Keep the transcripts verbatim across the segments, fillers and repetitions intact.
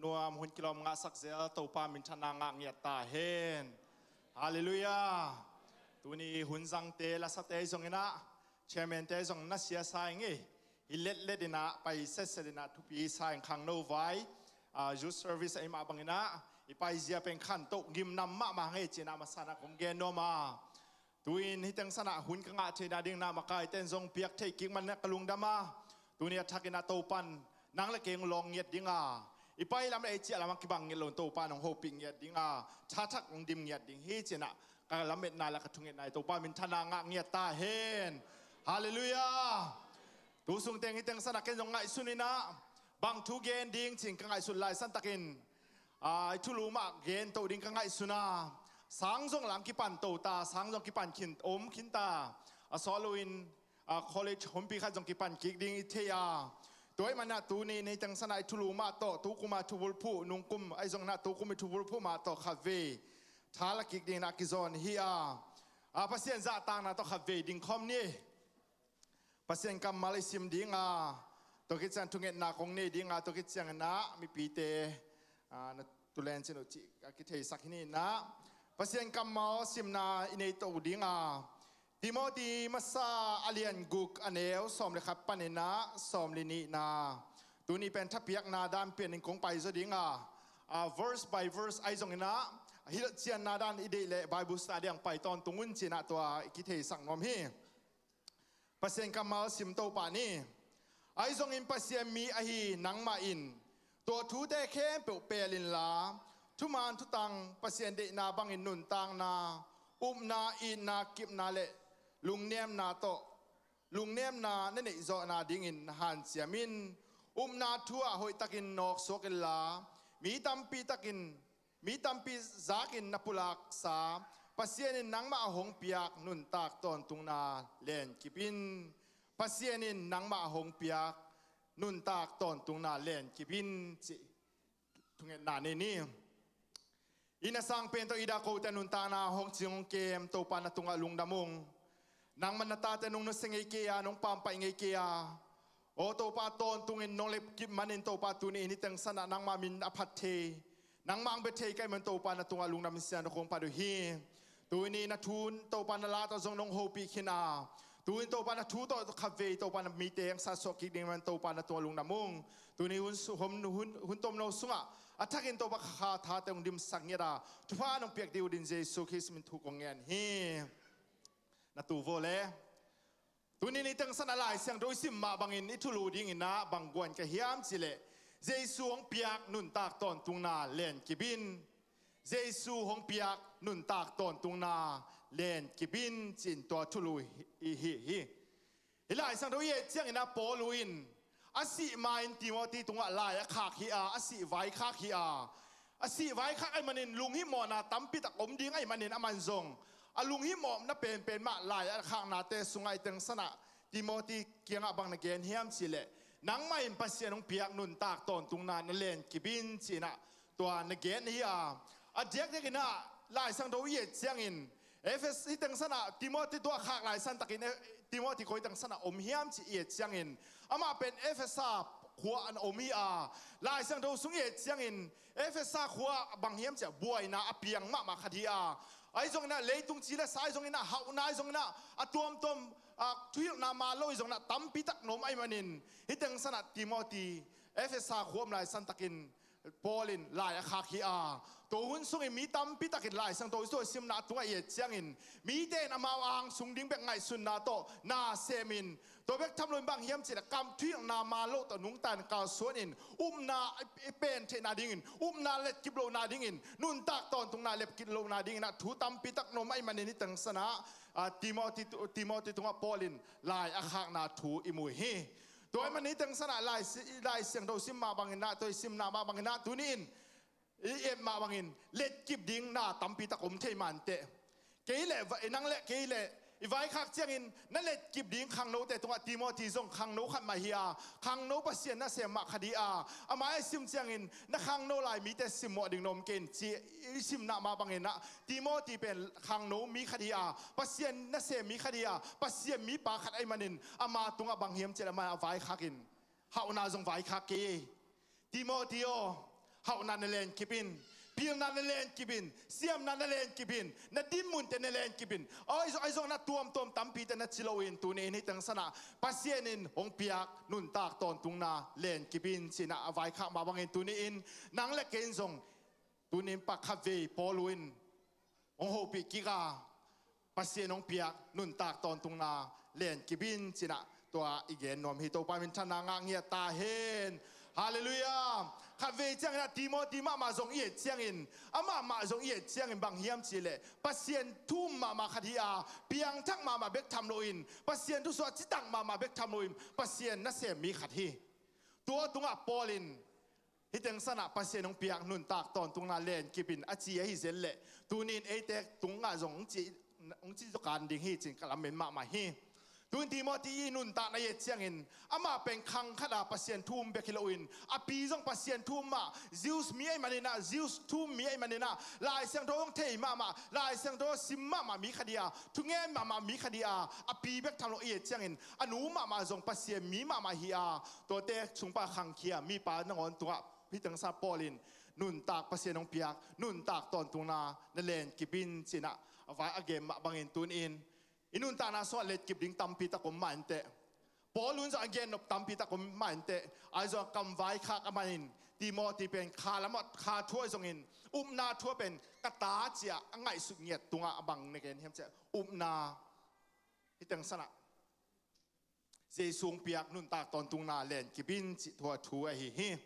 Nuam hun kilawm ngahsak zel Topa minthanna ngah ngiat ta hen. Halleluiah. Tuni hun zangte lasate zong inah chairmante zong na siasa ing ei. Hi letlet inah pai setset inah thupi sa ing khangno vai. Youth service a i mah bang inah i paizia pen khantoh gimnam mahmah ngei cinah masanah kong gen nuam a. Tuin hih teng sanah hun ka ngah theihna ding na makaite in zong piak theih kik man ka lungdam a. Tuni a thak inah Topan nang le kei hong lawng ngiat ding a, i pai lam le i ciah lam a kibang ngiat lo in Topan hong hopih ngiat ding a, tha thak hong dim ngiat ding hi cinah ka lametna le ka thungetna i Topa minthanna ngah ngiat ta hen. Halleluiah. Tu sung teng hih teng sanah ken zong ngaihsun inah bang thu gen ding cin ka ngaihsun lai santakin i thulu mah gen to ding ka ngaihsun a, sang zong lang kipan to ta, sang zong kipan khin om khin ta. A sawt loin college humpi khat zong kipan kik ding i thei a. Tua ahih manah tuni nei teng sanah i thulu mah tawh tu kuma thubulphuh nungkum ahi zong inah tu kum i thubulphuh mah tawh khatvei tha la kik ding inah kizawn hi a. Pasian zahtakna tawh khatvei dingkhawm ni. Pasian kammal i sim ding a, tua khit ciang thungetna kong nei ding a, tua khit ciang inah mipite na tulen cin uh cih a kitheisak hi ni inah. Pasian kammal simna i nei to ding a, Timoti masa a lian guk a neu sawm le khat pan inah sawm le nihna. Tuni pen thapiakna dan pian in kong pai zaw ding a, verse by verse ahi zong inah hilh cianna dan i deih leh Bible study ang pai tawntung un cinah tua i kitheisak nuam hi. Pasian kammal sim to pah ni. Ahi zongin Pasian mi ahi nangmah in tua thute khempeuh pel inla, thuman thutang Pasian deihna bangin nuntakna, upna, itna, kipna le lungnemna tawh lungnemna na neihzawhna dingin na hanciam in. Upna thu ah hoihtakin nawksuak inla, mi tampi takin mi tampi zakin na pulaksa Pasian in nangmah a hong piak nuntak tawntungna lenkip in. Pasian in nangmah a hong piak nuntak tawntungna lenkip in cih thungetna nei ni. Inn a sang pen tawh i dah kote nuntakna hong cing hong kem Topa na tungah lungdam ung. Nangman na tate nong nusia ngei kei a, nong pampaih ngei kei a, aw Topa tawntungin nong lepkip manin Topa tuni in hih teng sanah nangmah min a phat thei, nangmah ang bia thei ka hih man Topa na tungah lungdam in siangtho kong phat uh hi. Tuni na thu Topa na la tawh zong nong hopih khin a, tuni Topa na thu tawh khatvei Topa na mite ang satsuah kik ding man Topa na tungah lungdam ung. Tuni hun, hun, hun tomno sungah a thakin Topa kha tate hong dimsak ngiat a, thupha nong piak dih uh din Jesu Khrist min thu kong ngen hi. Na tu vaw le. Tuni ni teng sanah Lai Siangtho i sim mah bangin i thulu ding inah bang guan ka hiam cihleh, Jesu hong piak nuntak tawntungna lenkip in. Jesu hong piak nuntak tawntungna lenkip in cin tua thulu i hi hi. Hih Lai Siangtho i et ciangin ah Paul uh in a sih ma-in Timothy tungah lai a khak hi a, a sih vaikhak hi a. A sih vaikhak ahih manin lunghimawhna tampitak om ding ahih manin aman zong a lunghimawhna penpen mah lai a khaknate sungah i teng sanah Timothy kiangah bang na gen hiam cihleh, nangmah in Pasian hong piak nuntak tawntungna na lenkip in ci-in ah tua na gen hi a. A diakdiakin ah Lai Siangtho i et ciangin Efesa i teng sanah Timothy tua khak lai santakin Timothy koi teng sanah om hiam ci i et ciangin amah pen Efesa khua ah na om hi a. Lai Siangtho sung i et ciangin Efesa khua bang hiam ciah buaina a piang mahmah khat hi a. Ahi zongin ah leitung ci le sa ahi zongin ah hauhna ahi zongin ah a tuamtuam thuhilhna ma lo ahi zongin ah tampitak na om ahih manin hih teng sanah Timothy Efesa khua om lai santakin Paul in lai a khak hi a. Tua hun sungin mi tampi takin Lai Siangtho i simna a tungah i et ciangin mite in amau a hang sung ding bek ngaihsunna tawh na semin tua bek tham loin bang hiam cihleh kamthuhilhna ma lo tawh nungta in kalsuanin upna i pen theihna dingin, upna letkip lohna dingin, nuntak tawntungna letkip lohna dingin ah thu tampitak na om ahih manin hih teng sanah Timothy, Timothy tungah Paul in lai a khakna thu i mu hi. Tua ahih manin hih teng sanah Lai, Lai Siangtho sim mah bangin ah, tua i simna mah bangin ah tuni in i et mah bangin letkip ding na tampitak om thei manteh. Kei le nang le kei le i vaikhak ciangin na letkip ding khangnote tungah Timothy zong khangno khat mah hi a, khangno Pasian nasem mah khat hi a. Amah i sim ciangin na khangno lai mite simmawh ding na om kei in ci i simna mah bangin ah Timothy pen khangno mi khat hi a, Pasian nasem mi khat hi a, Pasian mipa khat ahih manin ama tungah bang hiam cihleh amah a vaikhak in hauhna zong vaikhak kei ei. Timothy aw, hauhna na lenkip in, pilna na lenkip in, siamna na lenkip in, na dinmunte na lenkip in. Ahi zong, ahi zong na tuamtuam tampite na ci loin tuni in hih teng sanah Pasian in hong piak nuntak tawntungna lenkip in cinah a vaikhak mah bangin tuni in nang le kei in zong tuni in pakhatvei Paul in hong hopih kik a, Pasian hong piak nuntak tawntungna lenkip in cinah tua i gen nuam hi. Topa minthanna ngah ngiat ta hen. Halleluiah. Khatvei ciangin ah Timothy mahmah zong i et ciangin, amah mah zong i et ciangin bang hiam cihleh Pasian thu-um mahmah khat hi a, piangthak mahmah bek tham loin, Pasian thusuah citak mahmah bek tham loin Pasian nasem mi khat hi. Tua tungah Paul in hih teng sanah Pasian hong piak nuntak tawntungna lenkip in a ci ahi zen leh tuni in eite tungah zong hong ci, hong ci zaw kan ding hi cin ka lamen mahmah hi. Tuni Timothy i nuntakna i et ciangin amah pen khang khat a Pasian thu-um bek hi loin a pi zong Pasian thu-um mah, Jews mi ahih maninah, Jews thu-um mi ahih maninah Lai Siangtho zong thei mahmah, Lai Siangtho sim mahmah mi khat hi a, thungen mahmah mi khat hi a, a pi bek tham lo i et ciangin a nu mahmah zong Pasian mi mahmah hi a, tuate sungpa khangkhia mipa nangawn tungah hih teng sanah Paul in nuntak Pasian hong piak nuntak tawntungna na lenkip in cinah a vai a gen mah bangin tuni in i nuntakna sungah lenkip ding tampi tak om mah inteh. Paul in zong a gen nop tampi tak om mah inteh. Ahi zong a kam vaikhak a manin Timothy pen kha lamah kha thu ahi zongin upna thu a pen ka ta ciah a ngaihsut ngiat tungah a bang na gen hiam ciah upna hih teng sanah Jesu hong piak nuntak tawntungna lenkip in cih tua thu ahi hi.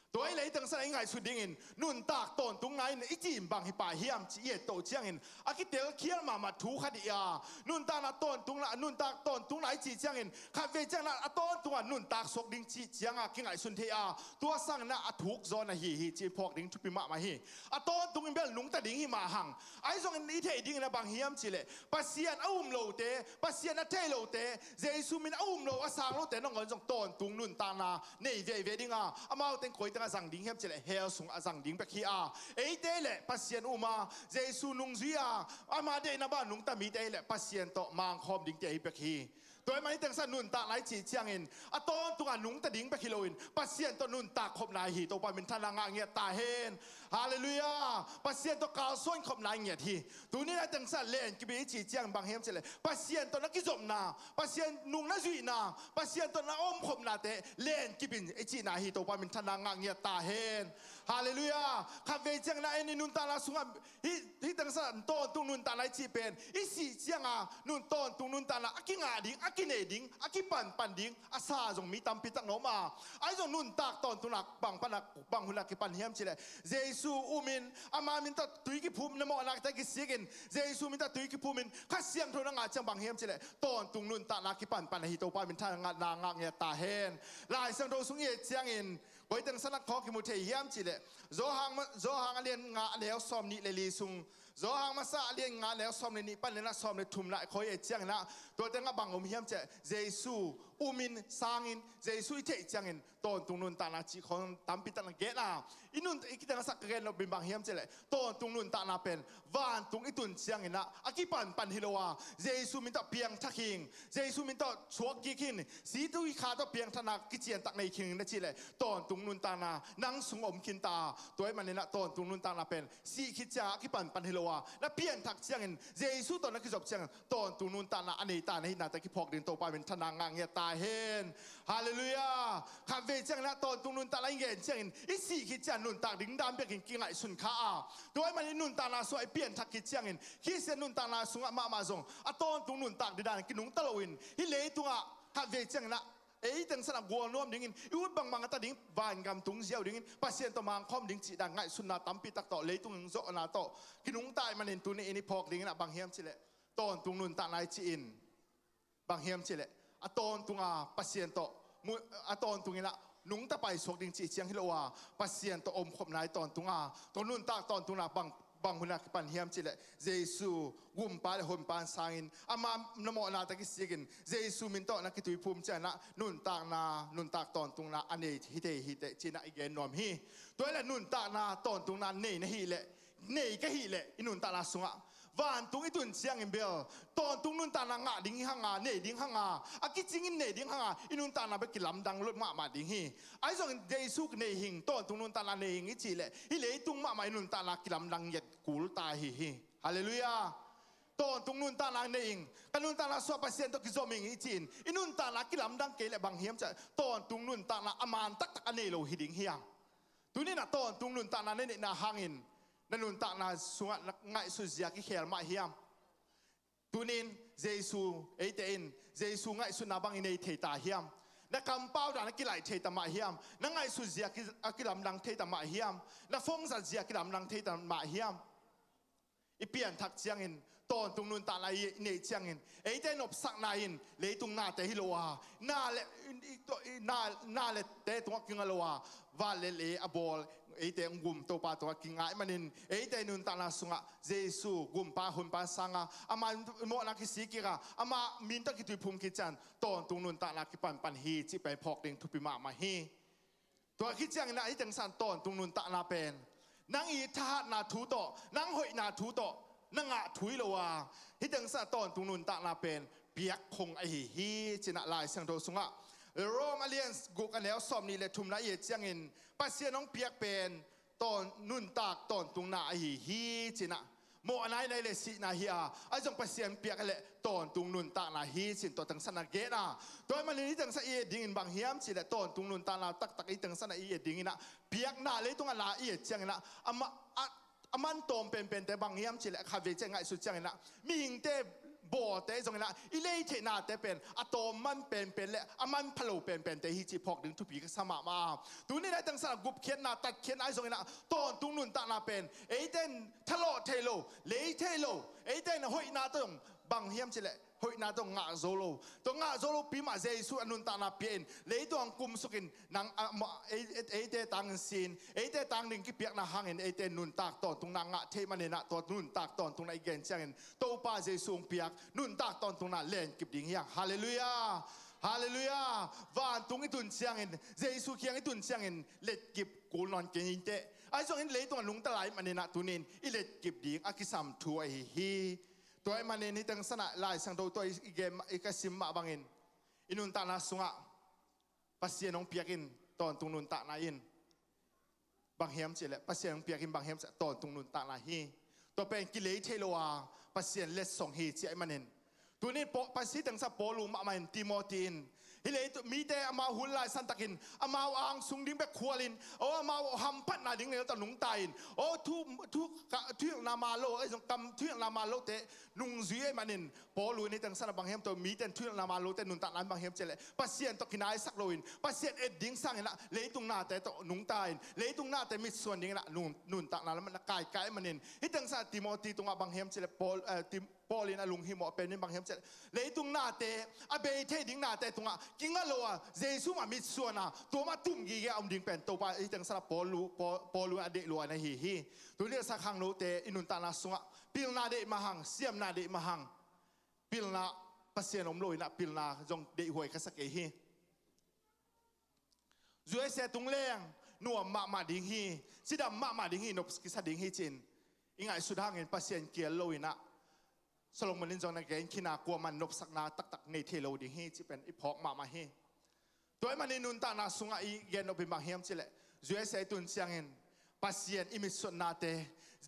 Tua hi leh hih teng sanah i ngaihsut dingin nuntak tawntungna in i cih in bang hi pah hiam cih i et toh ciangin a kitelkhial mahmah thu khat hi a, nuntakna tawntungna, nuntak tawntungna i cih ciangin khatvei ciangin a tawntungah nuntak suak ding cih ciangah kingaihsun thei a, tua sanginah a thuk zaw na hi hi cih phawk ding thupi mahmah hi. A tawntungin bel nungta ding hi mah hang. Ahi zongin i theih dingin a bang hiam cihleh Pasian a um lote, Pasian a thei lote, Jesu min a um lo a sang lote nangawn zong tawntung nuntakna nei veivei ding a, amaute in koi teng a zang ding hiam cihleh hell sung a zang ding bek hi a. Eite leh Pasian um a, Jesu nungzui a, ama deihna bang nungta mite hi leh Pasian tawh mangkhawm dingte hi bek hi. Tua ahih manin hih teng sanah nuntakna i cih ciangin a tawntung a nungta ding bek hi loin Pasian tawh nuntak khopna hi. Topa minthanna ngah ngiat ta hen. Halleluiah. Pasian tawh kalsuan khopna i ngiat hi. Tuni in hih teng sanah lenkip in i cih ciangin bang hiam cihleh Pasian tawh na kizopna, Pasian nung na zuihna, Pasian tawh na omkhopnate lenkip in i cihna hi. Topa minthanna ngah ngiat ta hen. Halleluiah. Khatvei ciangin ah en i nuntakna sungah hih, hih teng sanah tawntung nuntakna i cih pen i sih cianga nun tawntung nuntakna a kingah ding, a kinei ding, a kipanpan ding a sa zong mi tampi tak na om a. Ahi zong nuntak tawntungna bang pana, bang huna kipan hiam cihleh Jesu umin ama min tawh tui kiphum, na mawhnate kisikin Jesu min tawh tui kiphumin Kha Siangtho na ngah ciang bang hiam cihleh tawntung nuntakna kipanpan ahi. Topa minthanna ngah, na ngah ngiat ta hen. Lai Siangtho sung i et ciangin koi teng sanah khawng kimu thei hiam cihleh Johan ma-, Johan a lian nga a neu sawm nih le li sung, Johan masa a lian nga a neu sawm le nih pan le na sawm le thum na khawng i et ciangin ah tua tengah bang om hiam cihleh Jesu umin sangin Jesu i theih ciangin tawntung nuntakna cih khawng tampi tak na gen a, i nun, i kiteng a sak ka gen lo pen bang hiam cihleh tawntung nuntakna pen vantung i tun ciangin ah a kipanpan hi lo a, Jesu min tawh piangthak hing, Jesu min tawh suak kik hing, si tui kha tawh piangthakna kiciantak nei khin na cihleh tawntung nuntakna nang sung om khin ta. Tua ahih manin ah tawntung nuntakna pen sih khit ciang a kipanpan hi lo a, na pianthak ciangin Jesu tawh na kizop ciangin tawntung nuntakna a nei ta na hi nate kiphawk ding Topa minthanna ngah ngiat ta hen. Halleluiah. Khatvei ciangin ah tawntung nuntakna i ngen ciangin i sih khit ciang nuntak ding dan bekin kingaihsun kha a, tua ahih manin nuntakna sungah i pianthak khit ciangin Khristian nuntakna sungah mahmah zong a tawntung nuntak ding dan kinungta loin hih leitungah khatvei ciangin ah ei teng sanah gualnuam dingin i ut bangbang a ta ding, vangam tung ziau dingin Pasian tawh mangkhawm ding cih dan ngaihsutna tampi tak tawh leitung zawhna tawh kinungta ahih manin tuni in i phawk dingin ah bang hiam cihleh tawntung nuntakna i cih in bang hiam cihleh a tawntung a Pasian tawh mu-, a tawntung in ah nungta paisuak ding cih ciang hi lo a, Pasian tawh omkhopna i tawntung a, tua nuntak tawntungna bang, bang huna kipan hiam cihleh Jesu gumpa le honpa in sangin ama na mawhnate kisikin Jesu min tawh na kituiphum ciangin ah nuntakna, nuntak tawntungna a nei hi thei hi teh cih in ah i gen nuam hi. Tua hi leh nuntakna tawntungna nei na hih leh, nei ka hih leh i nuntakna sungah Vantung i tun ciangin bel tawntung nuntakna ngah ding hanga, nei ding hanga, a kicingin nei ding hanga, i nuntakna bel kilamdang lo mahmah ding hi. Ahi zongin Jesu nei hing, tawntung nuntakna nei hing i cih leh hih leitung mahmah i nuntakna kilamdang ngiat kul ta hi hi. Halleluiah. Tawntung nuntakna nei hing, ka nuntakna sungah Pasian tawh kizom hing i cih in, i nuntakna kilamdang kei leh bang hiam cih leh tawntung nuntakna a man taktak a nei lo hi ding hi hang. Tuni-in ah tawntung nuntakna na neihna hangin na nuntakna sungah na ngaihsut zia kikhel mah hiam? Tuni-in Jesu, eite in Jesu ngaihsutna bang i nei thei ta hiam? Na kampau dan a kilaih thei ta mah hiam? Na ngaihsut zia ki-, a kilamdang thei ta mah hiam? Na phone zat zia kilamdang thei ta mah hiam? I pianthak ciangin, tawntung nuntakna i neih ciangin, eite nopsakna in leitung nate hi lo a, na le, i, i, i, na, na le te tungah kinga lo a, van le lei a bawl, eite hong gum Topa tungah kinga ahih manin, eite nuntakna sungah Jesu gumpa hunpa sanga, ama mawhna kisik kik a, ama min tawh kituiphum kik ciang, tawntung nuntakna kipanpan hi cih pen phawk ding thupi mahmah hi. Tua khit ciangin ah hih teng san tawntung nuntakna pen nang i thahatna thu tawh, nang hoihna thu tawh na ngah thu hi lo a, hih teng san tawntung nuntakna pen piak khong ahi hi ci-in ah Lai Siangtho sungah Rom a lian guk a neu sawmnih le thumna i et ciangin Pasian hong piak pen tawn, nuntak tawntungna ahi hi ci-in ah mawhna, nai le sihna hi a, ahi zong Pasian piak leh tawntung nuntakna hi ci-in tua teng san a gen a. Tua ahih manin hih teng san i et dingin bang hiam cih leh tawntung nuntakna taktak hih teng san a i et dingin ah piakna leitungah na i et ciangin ah a ma-, a, a man tawm penpente bang hiam cih leh khatvei ciang ngaihsut ciangin ah mihingte bawlte zongin ah i lei theihnate pen a tawm man penpen le a manpha lo penpente hi cih phawk ding thupi ka sa mahmah a. Tuni-in ah hih teng san a gupkhiatna, tatkhiatna ahi zongin ah tawntung nuntakna pen eite in thalawh thei lo, lei thei lo, eite in hoihna tawh bang hiam cih leh hoihna tawh ngah zo lo. Tua ngah zo lopi mah Jesu a nuntakna pia in leitung hong kumsuk in nang a, ma, ei, ei, eite tangin si in, eite tang ding kipiakna hangin eite nuntak tawntungna ngah theih manin ah tua nuntak tawntungna i gen ciangin Topa Jesu hong piak nuntak tawntungna lenkip ding hi hang. Halleluiah. Halleluiah. Vantung i tun ciangin, Jesu kiang i tun ciangin letkip kul nawn kei inteh. Ahi zongin leitungah nungta lai manin ah tuni-in i letkip ding a kisam thu ahi hi. Tua ahih manin hih teng san ah Lai Siangtho tawh i, i gen, i ka sim mah bangin i nuntakna sungah Pasian hong piak in tawntung nuntakna in bang hiam cih leh, Pasian hong piak in bang hiam cih leh tawntung nuntakna hi. Tua pen kilei thei lo a Pasian letsong hi ci ahih manin tuni-in Paul, Pasian teng sa Paul uh mahmah in Timothy in hih leitung mite amau hun lai santakin amau angsung ding bek khualin, aw amau hamphatna ding nel tawh nungta in, aw thu, thu, ka, thuhilhna ma lo, ahi zong kam thuhilhna ma lote nungzui ahih manin Paul uh in hih teng san ah bang hiam, tua mite in thuhilhna ma lote nuntakna in bang hiam cih leh Pasian tawh kinaisak loin Pasian et ding sangin ah leitung nate tawh nungta in leitung nate mitsuan dingin ah nun, nuntakna lam ah na kaikai ahih manin hih teng san ah Timothy tungah bang hiam cih leh Paul, eh, Tim-, Paul in a lunghimawh pen in bang hiam cih leh leitung nate, a bei thei ding nate tungah kinga lo a Jesu mah mitsuan a tua mah tum gige a om ding pen Topa hih teng san ah Paul uh, Paul, Paul uh a deih lua na hi hi. Tuni a sakhang note i nuntakna sungah pilna deih mah hang, siamna deih mah hang. Pilna, Pasian om lo in ah pilna zong deihhuai ka sa kei hi. U S A tung leng nuam mahmah ding hi, cidam mahmah ding hi, nop kisa ding hi ci-in i ngaihsut hangin Pasian kial lo in ah Solomon in zong na gen khin a kuaman nopsakna taktak nei thei lo ding hi cih pen i phawk mahmah hi. Tua ahih manin nuntakna sungah i gen nop in bang hiam cih leh U S A i tun ciangin Pasian i mitsuannate,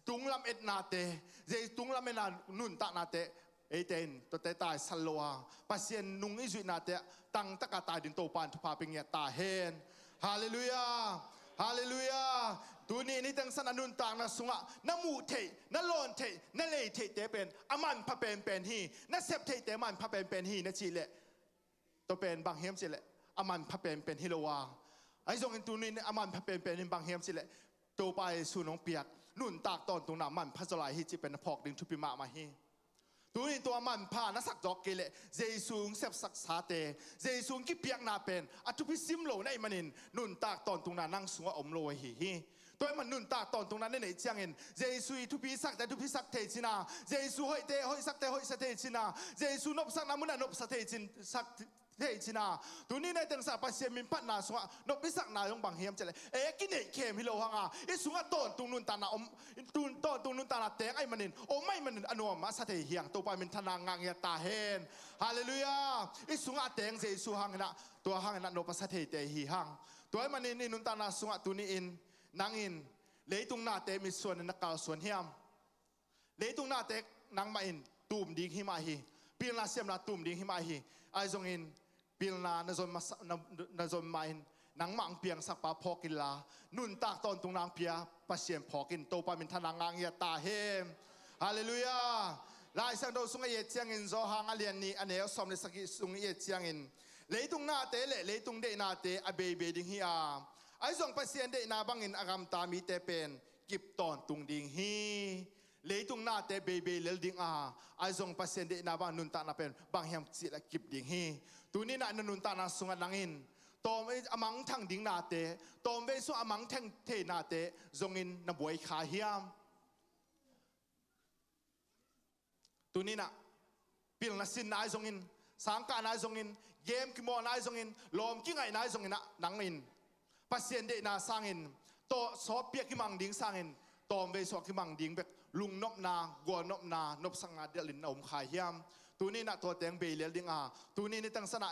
tunglam etnate, zei tunglam etna nuntaknate eite in tuate taisan lo a Pasian nung i zuihnate ah tangtaka tai ding Topa in thupha pia ngiat ta hen. Halleluiah. Halleluiah. Tuni-in hih teng san a nuntakna sungah na muh theih, na lawn theih, na lei theihte pen a manpha penpen hi, na sep theihte manpha penpen hi na cih leh tua pen bang hiam cih leh a manpha penpen hi lo a. Ahi zongin tuni-in a manpha penpen in bang hiam cih leh Topa Jesu nong piak nuntak tawntungna manpha zaw lai hi cih pen na phawk ding thupi mahmah hi. Tuni-in tua manpha na sak zawk kei leh Jesu hong sepsaksate, Jesu hong kipiakna pen a thupi sim lo na hih manin nuntak tawntungna nang sungah om lo ahi hi. Tua ahih man nuntak tawntungna na neih ciangin Jesu i thupi sakte thupi sak thei cin a, Jesu hoihte hoih sakte hoih sa thei cin a, Jesu nopsakna munah nopsa thei cin sak thei cina. Tuni na i tengsa Pasian minphatna sungah nopsakna zong bang hiam cihleh, e, kineih khem hi lo hanga, i sungah tawntung nuntakna om, tun tawntung nuntakna teng ahih manin, om ahih manin a nuam a sa thei hi hang. Topa minthanna ngah ngiat ta hen. Halleluiah. I sungah a teng Jesu hanginah, tua hanginah nop a sa theite hi hang. Tua ahih manin i nuntakna sungah tuni-in nangin leitung nate mitsuanin na kalsuan hiam? Leitung nate nangmah in tum ding hi mah hi. Pilna siamna tum ding hi mah hi. Ahi zongin pilna na zon masa, na, na zon mahin nangmah ang piangsakpa phawk inla, nuntak tawntungna ang pia Pasian phawk in. Topa minthanna ngah ngiat ta hen. Halleluiah. Lai Siangtho sungah i et ciangin, Johan a lian nih a neu sawm le sagih sung i et ciangin, leitung nate le leitung deihnate a beibei ding hi a, ahi zong Pasian deihna bangin a gamta mite pen kip tawntung ding hi. Leitung nate beibei lel ding a, ahi zong Pasian deihna bang nuntakna pen bang hiam cihleh kip ding hi. Tuninah na nuntakna sungah nangin tawm a mangthang ding nate, tawmvei sungah a mangthang thei nate zongin na buai kha hiam? Tuninah pilna sinna ahi zongin, sangkahna ahi zongin, game kimawlna ahi zongin, lawm kingaihna ahi zonginah nangin Pasian deihna sangin, tawh sawtpi a kimang ding sangin, tawmvei sungah kimang ding bek lungnopna, gualnopna, nopsakna delhin na om kha hiam? Tuninah tua teng bei lel ding a, tuni ni tangsanah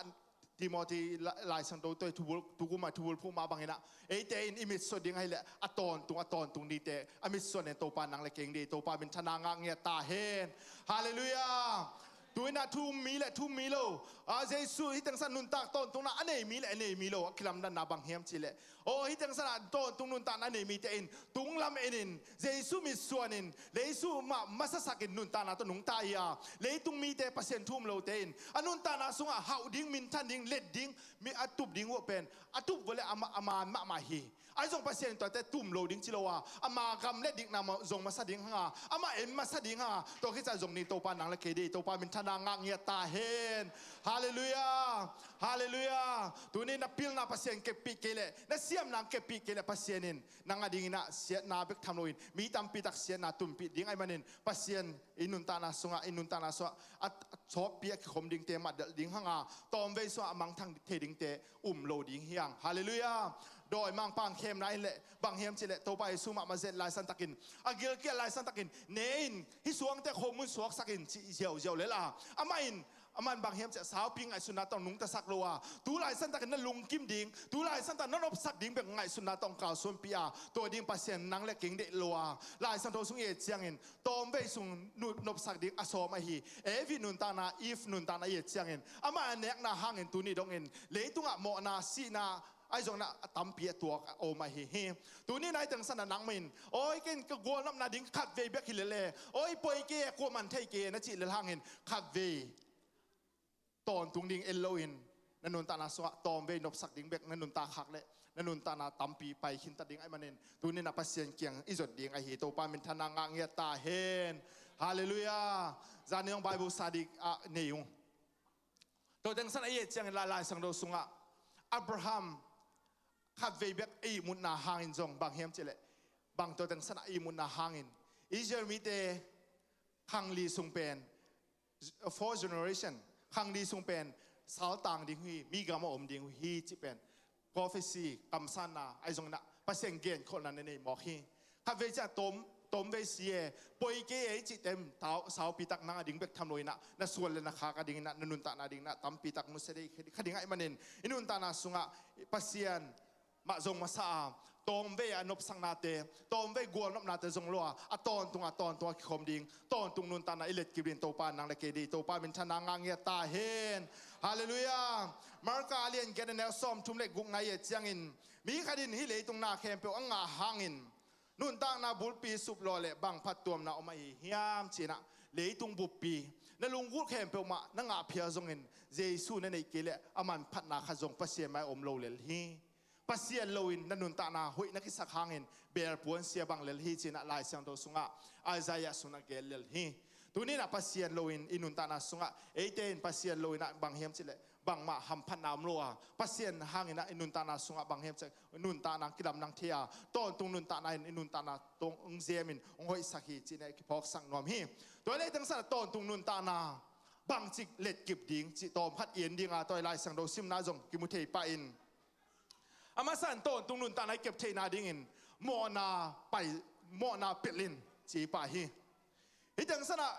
Timothy la-, Lai Siangtho tawh i thubul, tukum a i thubul phuh mah banginah, eite in i mitsuan ding ahileh a tawntung, a tawntung dingte a mitsuan in Topa nang le keng ding, Topa minthanna ngah ngiat ta hen. Halleluiah. Tuinah thu um mi le thu um mi lo, a, Jesu hih tengsan nuntak tawntungna a nei mi le a nei mi lo a kilamdanna bang hiam cihleh, aw, hih tengsanah tawntung nuntakna a nei mite in tunglam enin Jesu mitsuanin, Jesu mah masasakin nuntakna tawh nungta hi a, leitung mite, Pasian thu um lote in a nuntakna sungah hauh ding, minthan ding, let ding, mi a tup ding uh pen a tup vua le a ma-, a maan mahmah hi. Ahi zong Pasian in tuate tum lo ding ci lo a, ama gam le dikna ma-, zong masa ding hanga, amah en masa ding hanga, tua khitsa zong ni Topa nang le kei dei, Topa minthanna ngah ngiat ta hen. Halleluiah. Halleluiah. Tuni na pilna Pasian keppih kei leh, na siamna keppih kei leh Pasian in nang a dinginah siatna bek tham loin mi tampitak siatna tumpih ding ahih manin Pasian i nuntakna sungah, i nuntakna sungah a, a sawtpi a kikhom dingte matdelh ding hanga, tawmvei sungah a mangthang thei dingte um lo ding hi hang. Halleluiah. Dawimangpa khemna in leh bang hiam cihleh Topa Jesu mahmah zet laisantakin, a gilkial laisantakin, ne in hih suangte khomun suaksakin cih ziauziau lel a, amah in, amah in bang hiam cihleh saupi ngaihsutna tawh nungtasak lo a, tu laisantakin na lungkim ding, tu laisantak na nopsak ding bek ngaihsutna tawh kalsuanpih a, tua ding Pasian nang le keng deih lo a, Lai Siangtho sung i et ciangin tawmvei sung nu-, nopsak ding a sawm ahi Evi nuntakna, Eve nuntakna i et ciangin, amah a nekna hangin tuni dongin leitungah mawhna, sihna, ahi zongin a tampi a tuak a om ahi hi. Tuni na i tengsanah nangmah in, awi, ken ka gualnopna ding khatvei bek hi lele, awi, poi kei e, kua man thei kei e na cih lel hangin khatvei tawntung ding en loin na nuntakna sungah tawmvei nopsak ding bek na nuntak khak leh na nuntakna tampi pai khinta ding ahih manin tuninah Pasian kiang i zot ding ahi. Topa minthanna ngah ngiat ta hen. Halleluiah. Zani hong Bible study ah nei ung. Tua tengsanah i et ciangin Lai, Lai Siangtho sungah Abraham khatvei bek a ihmutna hangin zong bang hiam cihleh, bang tua tengsanah a ihmutna hangin Israel mite khangli sung pen, four generation, khangli sung pen saltang ding uh hi, mi gam a om ding uh hi cih pen prophecy, kamsanna, ahi zonginah Pasian genkholhna na nei mawk hi. Khatvei ciah tawm, tawmvei si e, poi kei e i cihte tau, saupitak nang a ding bek tham loinah na suan le na khak a dinginah na nuntakna dinginah tampitak nusia dei kha ding ahih manin i nuntakna sungah Pasian mah zong masa a, tawmvei a nopsaknate, tawmvei gualnopnate zong lo a, a tawntung a, tawntung a kikhawm ding, tawntung nuntakna i letkip ding Topa nang le kei dei, Topa minthanna ngah ngiat ta hen. Halleluiah. Marka a lian giat a neu sawmthum le gukna i et ciangin, mi khat in hih leitung na khempeuh a ngah hangin nuntakna bulpi suplawh leh bang phattuamna om ahi hiam cinah, leitung buppi na lunggulh khempeuh mah na ngah phial zongin Jesu na neih kei leh a manphatna khat zong Pasian mai om lo lel hi. Pasian loin na nuntakna hoih na kisak hangin belpuan sia bang lel hi cinah Lai Siangtho sungah Isaiah sungah gel lel hi. Tuninah Pasian loin i nuntakna sungah eite in Pasian loinah bang hiam cihleh bangmah hamphatna om lo a, Pasian hanginah i nuntakna sungah bang hiam cihleh nuntakna kilamdang thei a, tawntung nuntakna in i nuntakna tong zemin hong hoihsak hi cinah kiphawksak nuam hi. Tua leh tengsanah tawntung nuntakna bangcik letkip ding cih tawm khat i en ding a, tua i Lai Siangtho simna zong kimu thei pah in. A masa in tawntung nuntakna i kep theihna dingin mawhna pai, mawhna pelh in ci pah hi. Hih teng sanah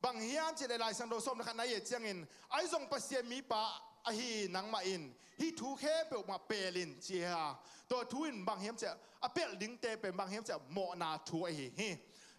bang hiam cih leh Lai Siangtho sawm le khatna i et ciangin, ahi zong Pasian mipa ahi nangmah in hih thu khempeuh mah pelh in ci hi a. Tua thu in bang hiam cih leh a pelh dingte pen bang hiam cih leh mawhna thu ahi hi.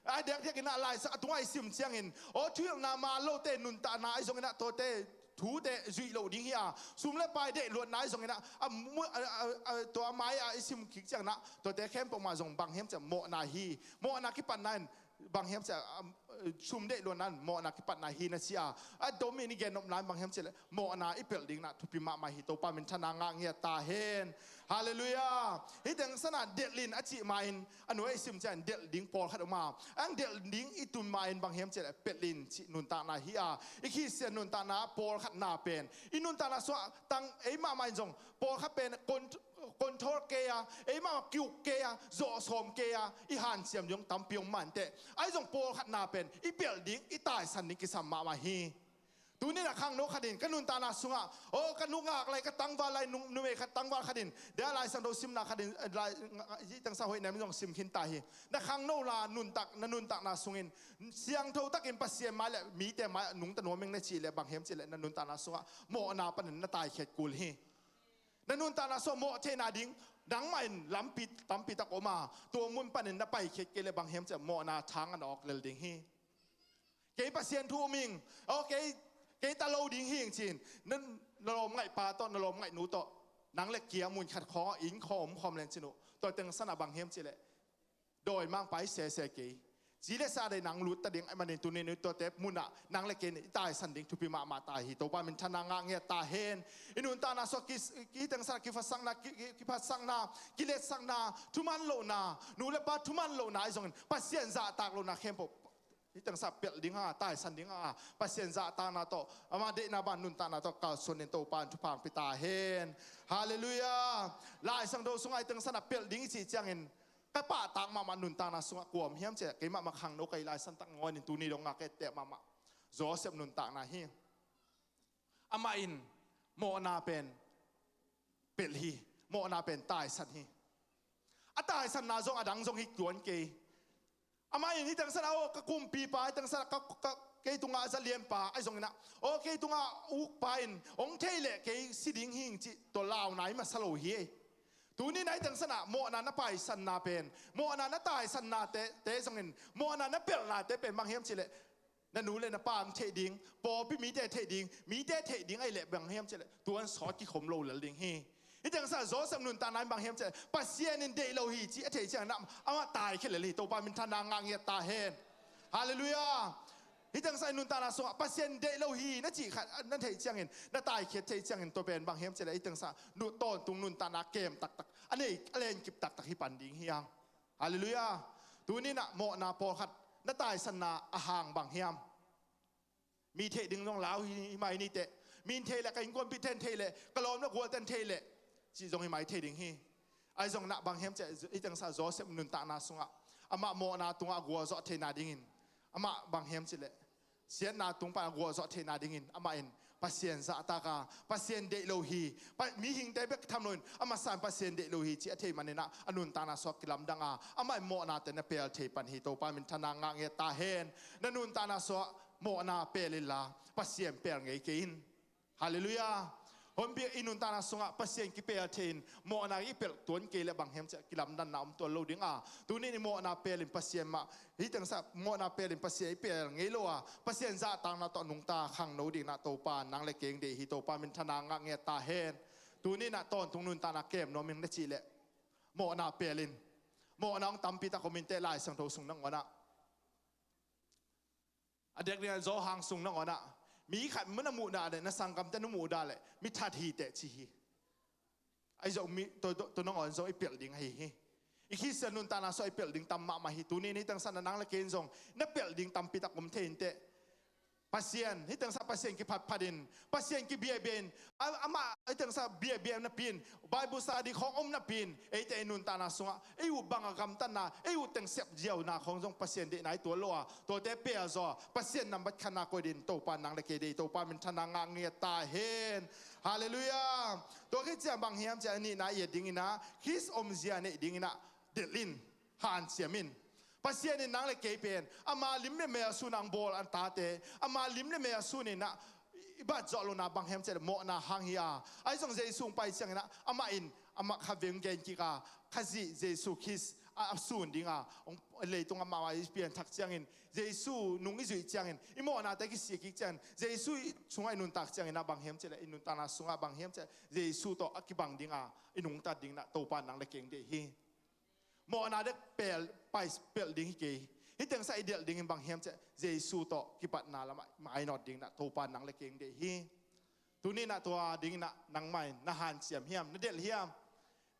A diakdiak in ah Lai Siangtho a tungah i sim ciangin, aw, thuhilhna man lote nuntakna ahi zongin ah tuate thute zuih loh ding hi a, sum le pai deih luatna ahi zongin ah, a mu-, a, a, a, tua mai-ah i sim kik ciangin ah tuate khempeuh mah zong bang hiam cih leh mawhna hi. Mawhna kipatna in bang hiam cih leh, um, sum deih luatna in mawhna kipatna hi na ci a. A dom in i gen nopna in bang hiam cih leh mawhna i pelh ding in ah thupi mahmah hi. Topa minthanna ngah ngiat ta hen. Halleluiah. Hih teng sanah delh in a cih ma-in a nuai i sim ciangin delh ding pawlkhat om a. Ang delh ding i tun ma-in bang hiam cih leh pelh in cih nuntakna hi a. I khisiat nuntakna pawlkhatna pen i nuntakna sungah tang ei mahmah in zong pawlkhat pen kon-, control kei a, ei mahmah kiuk kei a, zawhsawm kei a, i hanciam ding tampi om mah inteh. Ahi zong pawlkhatna pen i pelh ding, i taisan ding kisam mahmah hi. Tuni in ah khangno khat in ka nuntakna sungah, aw, ka nu ngak lai, ka tangval lai, nu-, numei khat, tangval khat in, dia Lai Siangtho simna khat in, eh, lai, hih teng sa hoih nam in zong sim khin ta hi. Na khangno la nuntak, na nuntakna sungin siangtho takin Pasian mai le mite mai nungta nuam ing na cih leh bang hiam cih leh na nuntakna sungah mawhna panin na taikhiat kul hi. Na nuntakna sungah mawh theihna ding nangmah in lampi tampi tak om a, tua mun panin na paikhiat kei leh bang hiam cih leh mawhna thang a na awk lel ding hi. Kei Pasian thu um ing, aw, kei, kei ta lo ding hi ing ci-in na, na lawm ngaih pa tawh, na lawm ngaih nu tawh nang le kei a mun khat khawng ah inn khawng om khawm leng cin uh, tua teng sanah bang hiam cih leh dawimangpa hi sese kei. Ci le sa dei nang lut ta ding ahih manin tuni in tuate munah nang le kei in i taisan ding thupi mahmah ta hi. Topa minthanna ngah ngiat ta hen. I nuntakna sungah ki, ki teng sanah kiphatsakna, ki, ki, kiphatsakna, kiletsakna, thuman lohna, nu le pa thuman lohna ahi zongin Pasian zahtak lohna khempeuh hih teng sanah pelh ding a, taisan ding a, Pasian zahtakna tawh, ama deihna bang nuntakna tawh kalsuan in Topa in thupha hong pia ta hen. Halleluiah. Lai Siangtho sungah hih teng sanah pelh ding i cih ciangin ka pahtak mahmah nuntakna sungah kua om hiam cih leh, keimah mah khangno ka hi lai santak ngawn in tuni dong a ka etteh mahmah Joseph nuntakna hi. Amah in mawhna pen pelh hi, mawhna pen taisan hi. A taisanna zong a dang zong hi tuan kei. Amah in hih teng sanah, aw, ka kumpipa, hih teng sanah ka, ka, kei tungah a za lianpa ahi zongin ah, aw, kei tungah ukpa in hong thei leh kei si ding hi ing cih tua launa hi masa lo hi ei. Tuni in ah hih teng sanah mawhna na paisanna pen, mawhna na taisanna te, te zongin mawhna na pelhnate pen bang hiam cih leh na nu le na pa hong theih ding, pawlpi mite theih ding, mite theih ding ahih leh bang hiam cih leh tuan sawt kikhom lo lel ding hi. Hih teng sanah Joseph nuntakna in bang hiam cih leh Pasian in deih lo hi cih a theih ciangin ah amah taikhia lel hi. Topa minthanna ngah ngiat ta hen. Halleluiah. Hih teng sanah i nuntakna sungah Pasian deih lo hi na cih khat na theih ciangin, na taikhiat theih ciangin tua pen bang hiam cih leh hih teng sanah nu, tawntung nuntakna kem taktak, a nei, a lenkip taktak hi pan ding hi hang. Halleluiah. Tuni in ah mawhna pawlkhat na taisanna a hang bang hiam? Mi theih ding zong lau hi, hi mai ni teh. Min theih leh ka innkuanpihte in theih leh, ka lawm le gualte in theih leh cih zong hi mai thei ding hi. Ahi zongin ah bang hiam cih leh hih teng sanah Joseph nuntakna sungah amah mawhna tungah a gualzawh theihna dingin, amah bang hiam cih leh siatna tung pan a gualzawh theihna dingin amah in Pasian zahtak a, Pasian deih lo hi, Pa-, mihingte bek tham loin a masa in Pasian deih lo hi cih a theih manin ah a nuntakna sungah kilamdang a, amah in mawhnate na pel thei pan hi. Topa minthanna ngah ngiat ta hen. Na nuntakna sungah mawhna pel inla Pasian pel ngei kei in. Halleluiah. Honpi, i nuntakna sungah Pasian kipel thei in mawhna i pelh tuan kei leh bang hiam cih leh kilamdanna om tuan lo ding a, tuni in i mawhna pel in Pasian mah, hih teng sanah mawhna pel in Pasian i pel ngei lo a, Pasian zahtakna tawh nungta khangno dingin ah Topa nang le kei hong deih hi. Topa minthanna ngah ngiat ta hen. Tuni in ah tawntung nuntakna kem nuam ing na cih leh mawhna pel in. Mawhna hong tampi tak om inteh Lai Siangtho sung nangawn ah. A diakdiak in Johan sung nangawn ah, mi khat na muh dah leh, na sanggamte na muh dah leh mi that hi teh ci hi. Ahi zong mi, tua, tua, tua nangawn zong i pelh ding ahi hi. I khitsia nuntakna sungah i pelh ding tam mahmah hi. Tuni in hih teng sanah nang le kei in zong na pelh ding tampi tak om thei inteh. Pasian, hih teng sang Pasian kiphatphat in, Pasian kibiabia in, a, amah hih teng sang biabia napi in, Bible study khawng om napi in, eite i nuntakna sungah ei uh bang a gamtatna, ei uh teng sep ziauna khawng zong Pasian deihna i tuat lo a, tuate pia zaw a, Pasian nambat khatna koih dingin Topa nang le kei deih, Topa minthanna ngah ngiat ta hen. Halleluiah. Tua khit ciang bang hiam ciah a nihna i et dingin ah, Khrist omzia neih dingin ah delh in, hanciam in. Pasian in nang le kei pen ama lim le mel sun a hong bawl a tate, ama lim le mel sun in ah i bat zawh lohna bang hiam ciah leh mawhna hang hi a. Ahi zong Jesu hong pai ciangin ah amah in, amah kha veng gen kik a, Khazih Jesu Khrist a, a sun ding a, hong, leitungah mahmah i pianthak ciangin, Jesu nung i zuih ciangin, i mawhnate kisik kik ciangin, Jesu i sungah i nuntak ciangin ah bang hiam ciah leh, i nuntakna sungah bang hiam ciah leh, Jesu tawh a kibang ding a, i nungtat dingin ah Topa nang le kei hong deih hi. Mawhna dek pel, pai, pelh ding hi kei. Hih teng sang i delh dingin bang hiam ciah leh, Jesu tawh kipatna lamah mainawt dingin ah Topa nang le kei hong deih hi. Tuni in ah tua dingin ah nangmah in na hanciam hiam, na delh hiam?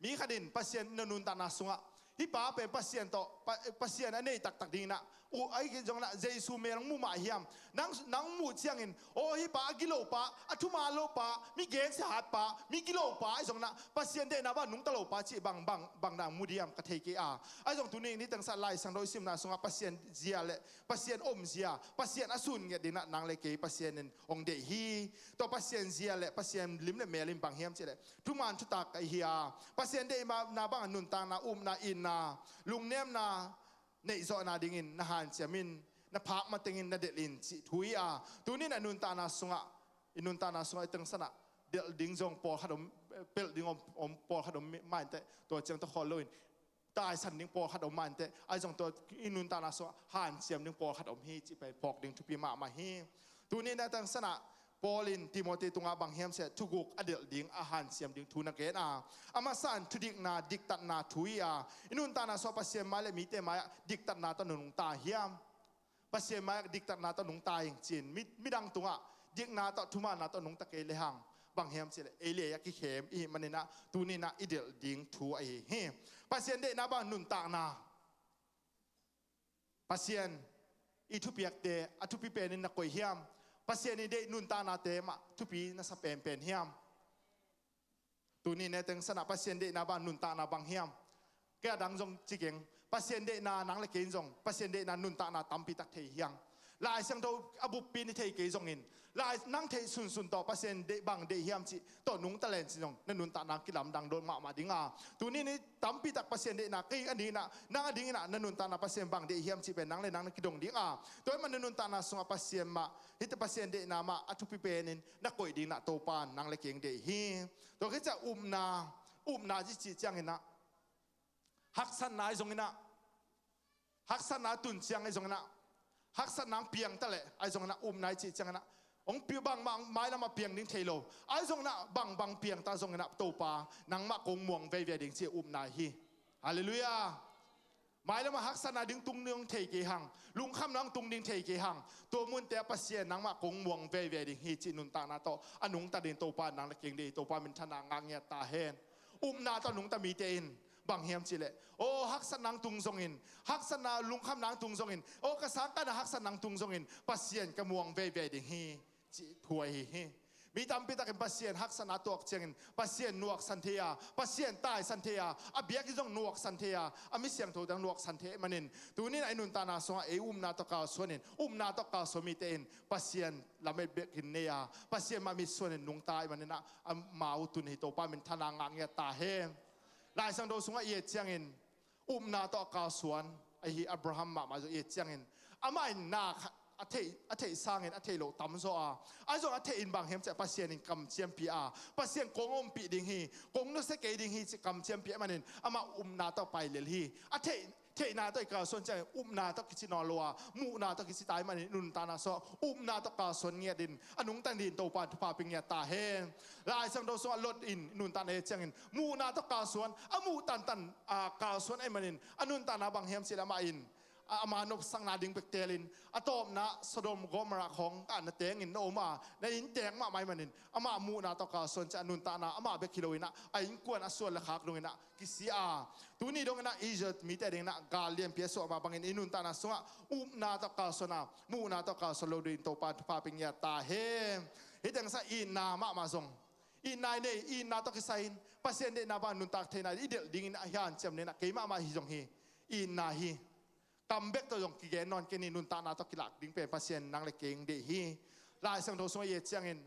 Mi khat in Pasian na nuntakna sungah, hih pa pen Pasian tawh, Pa-, Pasian a nei taktak dingin ah, uh, ahi kei zongin ah Jesu mel hong mu mah hiam? Nang, nang muh ciangin, aw, hih pa a gilo pa, a thuman lo pa, mi gensia hat pa, mi gilo pa, ahi zongin ah Pasian deihna bang nungta lo pa cih bang, bang, bang nang mu diam ka thei kei a. Ahi zong tuni in hih teng sang Lai Siangtho i simna sungah Pasian zia le Pasian omzia, Pasian a sun ngiat dingin ah nang le kei Pasian in hong deih hi. Tua Pasian zia le Pasian lim le mel in bang hiam ciah leh, thuman thutak ahi hi a, Pasian deihna bang a nuntakna, upna, itna, lungnemna neihzawhna dingin na hanciam in, na phak matengin na delh in cih thu hi a. Tuni in ah nuntakna sungah, i nuntakna sungah i teng sang ah delh ding zong pawlkhat om, pelh ding om, om pawlkhat om mah inteh, tua ciang tawh khawl loin taisan ding pawlkhat om mah inteh, ahi zong tua i nuntakna sungah hanciam ding pawlkhat om hi cih pen phawk ding thupi mahmah hi. Tuni in ah teng sang ah Paul in Timothy tungah bang hiam ciah leh, thuguk a delh ding, a hanciam ding thu na gen a. A masa in thudikna, diktatna thu hi a. I nuntakna sungah Pasian mai le mite mai-ah diktatna tawh na nungta hiam? Pasian mai-ah diktatna tawh nungta ing ci-in, mi, midang tungah dikna tawh, thumanna tawh nungta kei lehang bang hiam ciah leh, ei le ei a kikhem i hih manin ah tuni in ah i delh ding thu ahi hi. Pasian deihna bang nuntakna, Pasian i thupiakte a thupi penin na koih hiam? Pasian i deih nuntaknate mah thupi na sa penpen hiam? Tuni in ah teng sang ah Pasian deihna bang nuntakna bang hiam? Kei a dang zong ci keng, Pasian deihna, nang le kei in zong Pasian deihna nuntakna tampi tak thei hi hang. Lai Siangtho a buppi in i thei kei zongin, Lai, nang theih sunsun tawh Pasian deih, bang deih hiam cih tawh nungta len cih zong na nuntakna kilamdang dot mahmah ding a. Tuni in tampi tak Pasian deihna, kei a dingin ah, nang a dingin ah na nuntakna Pasian bang deih hiam cih pen nang le nang na kidong ding a. Tua ahih manin na nuntakna sungah Pasian mah, hih teh Pasian deihna mah a thupi penin na koih dingin ah Topa in nang le kei hong deih hi. Tua khit ciang upna, upna i cih ciangin ah, haksatna ahi zongin ah, haksatna tun ciang ahi zongin ah, haksatna hong piang ta leh ahi zongin ah, upna i cih ciangin ah, hong pi-, bangmah mailam ah piang ding thei lo. Ahi zongin ah, bangbang piang ta zongin ah, Topa, nangmah kong muang veivei ding cih upna hi. Halleluiah. Mailam ah haksatna ding tung ding thei kei hang, lungkhamna hong tung ding thei kei hang, tua munte ah Pasian nangmah kong muang veivei ding hi cih nuntakna tawh a nungta dingin Topa in nang le kei hong deih hi. Topa minthanna ngah ngiat ta hen. Upna tawh nungta mite in bang hiam cih leh, aw, haksatna hong tung zongin, haksatna, lungkhamna hong tung zongin, aw, ka sangkahna haksatna hong tung zongin, Pasian ka muang veivei ding hi cih thu ahi hi. Mi tampi takin Pasian haksatna tuak ciangin Pasian nuaksan thei a, Pasian taisan thei a, a biakinn zong nuaksan thei a, a mi siangtho dang nuaksan thei ahih manin, tuni in ah i nuntakna sungah ei upna tawh kalsuan in, upna tawh kalsuan mite in Pasian lamet bek in nei a, Pasian mah mitsuan in nungta ahih manin ah, amau tun hi. Topa minthanna ngah ngiat ta hen. Lai Siangtho sungah i et ciangin, upna tawh a kalsuan ahi Abraham mahmah zong i et ciangin, amah in na khat a theih, a theih sangin a theih loh tam zaw a, ahi zong a theih in bang hiam cih leh Pasian in kamciampih a, Pasian kong ompih ding hi, kong nusia kei ding hi cih kamciampih ahih manin amah upna tawh pai lel hi. A theih, theihna tawh i kalsuan ciangin upna tawh kici nawn lo a, muhna tawh kici ta ahih manin i nuntakna sungah upna tawh kalsuan ngiat in a nungta dingin Topa in thupha pia ngiat ta hen. Lai Siangtho sungah Lot in i nuntakna i et ciangin muhna tawh kalsuan, a muh tantan, a, kalsuan ahih manin a nuntakna bang hiam cih leh amah in, a, ama nopsakna ding bek teelin, a tawpna Sodom Gomorrah khawng ah na tengin na om a, na inntek mahmah ahih manin, amah muhna tawh kalsuan ciang a nuntakna amah bek hi loin ah, a innkuan a suan le khak dongin ah kisia a. Tuni dongin ah Israel mite dingin ah gal lianpi a suah mah bangin i nuntakna sungah upna tawh kalsuan a, muhna tawh kalsuan lo dingin Topa thupha pia ngiat ta hen. Hih teng sang itna mahmah zong, itna i nei, itna tawh kisai in Pasian deihna bang nuntak theihna i delh dingin a hanciam dingin ah kei mahmah hi zong hi. Itna hi. Kam bek tawh zong kigen nawn kei ni, nuntakna tawh kilak ding pen Pasian nang le kei deih hi. Lai Siangtho sungah i et ciangin,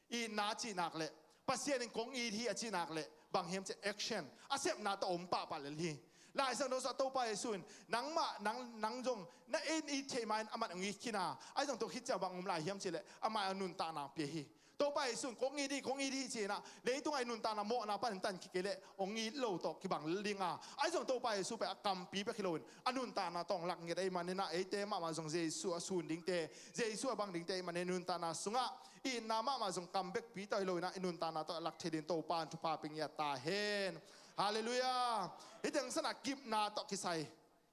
itna a cih nak leh, Pasian in kong it hi a cih nak leh, bang hiam cih leh action, a sepna tawh om pahpah lel hi. Lai Siangtho sungah Topa Jesu in, nangmah, nang, nang zong na en it theih ma-in amah in hong it khin a, ahi zong tua khit ciang bang om lai hiam cih leh, amah in a nuntakna pia hi. Topa Jesu in kong it hi, kong it hi ci-in ah, leitungah i nuntakna mawhna panin tan kik kei leh, hong it lo tawh kibang lel ding a. Ahi zong Topa Jesu pen a kampi bek hi loin, a nuntakna tawh hong lak ngiat ahih manin ah, eite mahmah zong Jesu a sun dingte, Jesu a bang dingte ahih manin, i nuntakna sungah itna mahmah zong kam bekpi tawh hi loin ah, i nuntakna tawh a lak thei dingin Topa in thupha pia ngiat ta hen. Halleluiah. Hih teng sang ah kipna tawh kisai.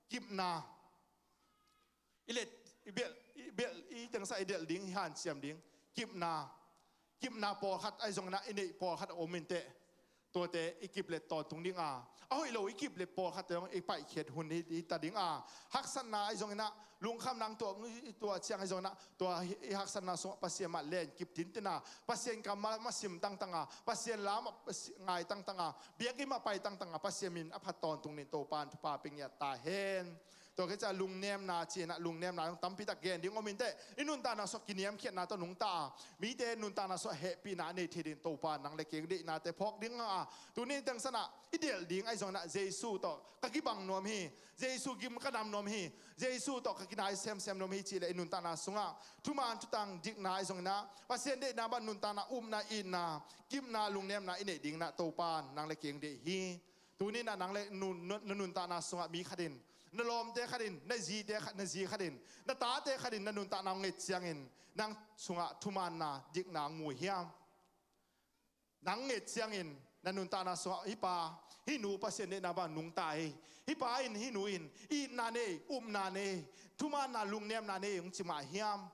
Kipna. I let, i belh, i belh, i teng sang i delh ding, i hanciam ding. Kipna. Kipna pawlkhat ahi zongin ah i neih pawlkhat a om inteh. Tuate i kip let tawntung ding a. A hoih lo i kip let pawlkhatte zong i paihkhiat hun hi, hi ta ding a. Haksatna ahi zongin ah, lungkham nang tuah, i tuah ciang ahi zongin ah, tua i, i haksatna sungah Pasian mah len kip tintin a. Pasian kammal mah sim tangtang a. Pasian la mah ngai tangtang a. Biakinn mah pai tangtang a. Pasian min a phat tawntung dingin Topa in thupha pia ngiat ta hen. Tua khit ciang lungnemna ci-in ah, lungnemna zong tampi tak gen ding om inteh. I nuntakna sungah kiniamkhiatna tawh nungta a, mite nuntakna sungah hehpihna a nei thei dingin Topa in nang le kei deih nate phawk ding a. Tuni teng sang ah i delh ding ahi zongin ah, Jesu tawh ka kibang nuam hi, Jesu gim ka nam nuam hi, Jesu tawh ka kinai semsem nuam hi cih leh, i nuntakna sungah thuman thutang dikna ahi zongin ah, Pasian deihna bang nuntakna, upna, itna, kipna, lungnemna i neih dingin ah Topa in nang le kei deih hi. Tuni in ah nang le nun, nun, na nuntakna sungah mi khat in, na lawmte khat in, na zite khat, na zi khat in, na tate khat in na nuntakna hong nget ciangin, nang sungah thumaanna, dikna hong mu hiam? Nang nget ciangin na nuntakna sungah, hih pa, hih nu Pasian deihna bang nungta hi. Hih pa in, hih nu in itna nei, upna nei, thumaanna, lungnemna nei hong ci mah hiam?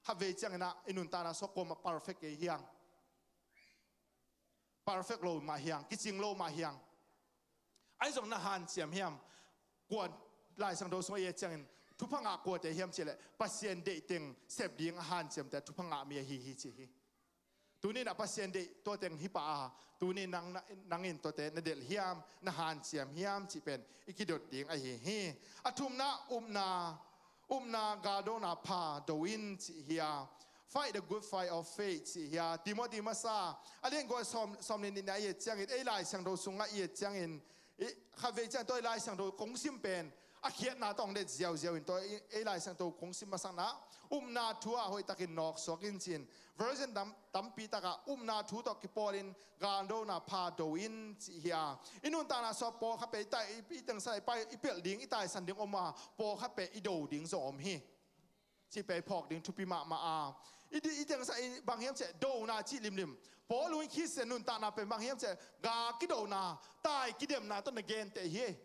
Khatvei ciangin ah i nuntakna sungah kuamah perfect kei hiang. Perfect lo mah hiang, kicing lo mah hiang. Ahi zong na hanciam hiam? Kua, Lai Siangtho sungah i et ciangin, thupha ngah kuate hiam cih leh, Pasian deih teng sep ding a hanciamte thupha ngah mi ahi hi ci hi. Tuni in ah Pasian deih tua teng hi pah a, tuni nang, nang in tuate na delh hiam, na hanciam hiam cih pen i kidot ding ahi hi. A thumna, upna, upna galdona pha do in cih hi a. Fight the good fight of faith cih hi a. Timothy masa a lian kua sawm, sawm le nihna i et ciangin, ei Lai Siangtho sungah i et ciangin, i, khatvei ciang tua i Lai Siangtho kong sim pen a khiatna tawh hong det ziauziau in, tua i, ei Lai Siangtho kong sim masakna, upna thu ah hoihtakin nawksuak in ci-in, version tam, tampi takah upna thu tawh kipawlin galdona pha do in cih hi a. I nuntakna sungah pawlkhat pen i tai, i, i tengsan i pai, i pelh ding, i taisan ding om a, pawlkhat pen i do ding zong om hi. Cih pen i phawk ding thupi mahmah a. I di, i tengsan i bang hiam cih leh dona cih limlim. Paul in Khristian nuntakna pen bang hiam cih leh gal kidona, tai kidemna tawh na genteh hi.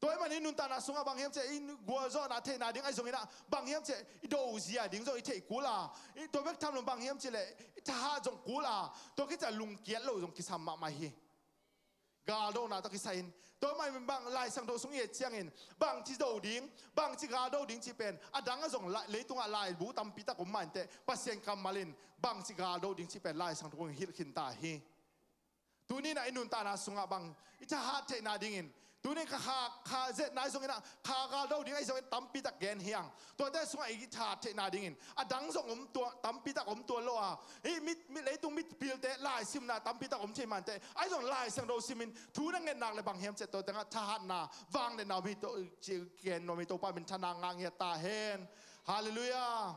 Tua ahih manin nuntakna sungah bang hiam cih leh i gualzawhna theihna ding ahi zongin ah, bang hiam cih leh i dozia ding zong i theih kul a. I tua bek tham lo bang hiam cih leh i thahat zong kul a. Tua khit ciang lungkiat lo zong kisam mahmah hi. Galdona tawh kisai in. Tua mah in bang Lai Siangtho sung i et ciangin, bangci do ding, bangci galdo ding cih pen a dang ah zong la, leitungah laibu tampi tak om mah inteh, Pasian kammal in bangci galdo ding cih pen Lai Siangtho in hilh khin ta hi. Tuni in ah i nuntakna sungah bang i thahat theihna dingin, tuni in kha, kha, kha zetna ahi zongin ah, kha galdo ding ahi zongin tampi tak gen hiang. Tuate sungah i thahat theihna dingin a dang zong om, tua tampi tak om tuan lo a. Hih mit, mit, leitung mipilte laisimna tampi tak om thei mah inteh, ahi zong Lai Siangtho simin thu na nget nak leh bang hiam cih leh tua tengah thahatna, vangliatna om hi, tua ci gen nuam hi. Topa minthanna ngah ngiat ta hen. Halleluiah.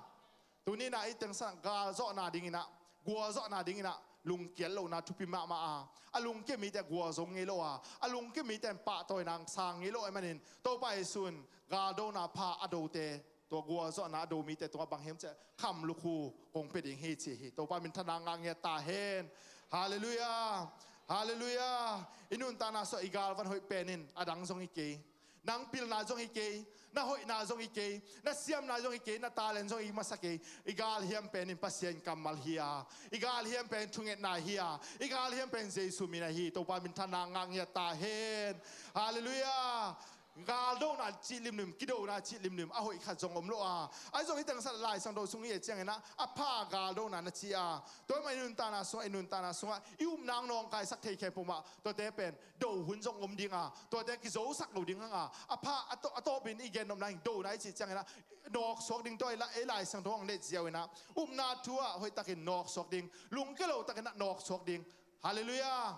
Tuni in ah i tengsan ah galzawhna dingin ah, gualzawhna dingin ah lungkiat lohna thupi mahmah a. A lungkia mite gualzo ngei lo a, a lungkia mite in pahtawina sang ngei lo ahih manin, Topa Jesu in galdona pha a dote, tua gualzawhna a do mite tungah bang hiam cih leh kham lukhu kong pia ding hi ci hi. Topa minthanna ngah ngiat ta hen. Halleluiah. Halleluiah. I nuntakna sungah i galvan hoih pen in a dang zong hi kei. Nang pilna zong hi kei, na hoihna zong hi kei, na siamna zong hi kei, na talent zong hi masa kei. I galhiam pen in Pasian kammal hi a, i galhiam pen thungetna hi a, i galhiam pen Jesu min ahi. Topa minthanna ngah ngiat ta hen. Halleluiah. Galdona cih limlim, kidona cih limlim, a hoih khat zong om lo a. Ahi zong hih teng sa Lai Siangtho sung i et ciangin ah, a pha galdona na ci a. Tua mah i nuntakna sungah, i nuntakna sungah i upna hong nawngkaisak thei khempeuh mah, tuate pen do hun zong om ding a, tuate kizosak lo ding hang a. A pha a tawh, a tawpin i gennopna in dona i cih ciangin ah, nawksuak ding tua i la, ei Lai Siangtho hong let ziau in ah, upna thu ah hoihtakin nawksuak ding, lungkia lo takin ah nawksuak ding. Halleluiah.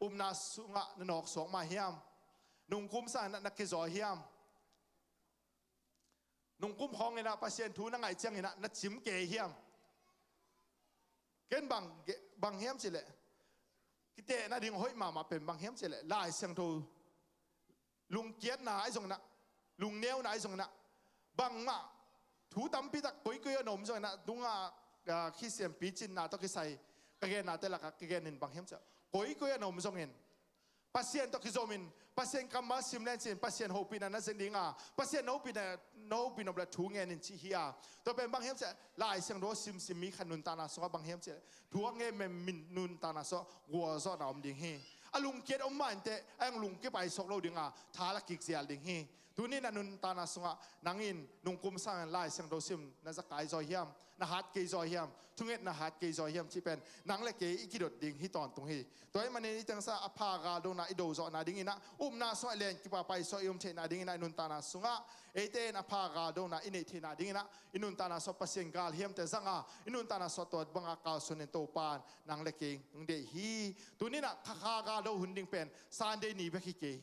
Upna sungah na nawksuak mah hiam? Nungkum sangin ah na kizaw hiam? Nungkum khawngin ah Pasian thu na ngaih ciangin ah na cim kei hiam? Ken bang, bang hiam cih leh, kitehna ding hoih mahmah pen bang hiam cih leh, Lai Siangtho lungkiatna ahi zongin ah, lungneuna ahi zongin ah, bangmah thu tampi tak koikoi a na om zongin ah, tungah, ah, Khristian picinna tawh kisai ka gennate lakah ka gen in bang hiam cih leh, koikoi a na om zongin Pasian tawh kizomin, Pasian kammal sim len cin, Pasian hopihna na zin ding a, Pasian hopihna, na hopih nop leh thu ngen in cih hi a. Tua pen bang hiam cih leh, Lai Siangtho simsim mi khat nuntakna sungah bang hiam cih leh, thu a ngen men min nuntakna sungah gualzawhna om ding hi. A lungkiat om mah inteh, a hong lungkia paisuak lo ding a, tha la kik zial ding hi. Tuni in ah nuntakna sungah nang in nungkum sangin Lai Siangtho sim na za kei zaw hiam, na hat kei zaw hiam, thungetna hat kei zaw hiam cih pen nang le kei i kidot ding hi tawntung hi. Tua ahih manin i teng sa a pha galdona i dozawhna dingin ah, upna sungah len kipapai sungah i om theihna dingin ah, i nuntakna sungah eite in a pha galdona i neih theihna dingin ah, i nuntakna sungah Pasian galhiamte zang a, i nuntakna sungah tua banga kalsuan in Topa in nang le kei hong deih hi. Tuni in ah kha, kha galdo hun ding pen Sunday ni bek hi kei.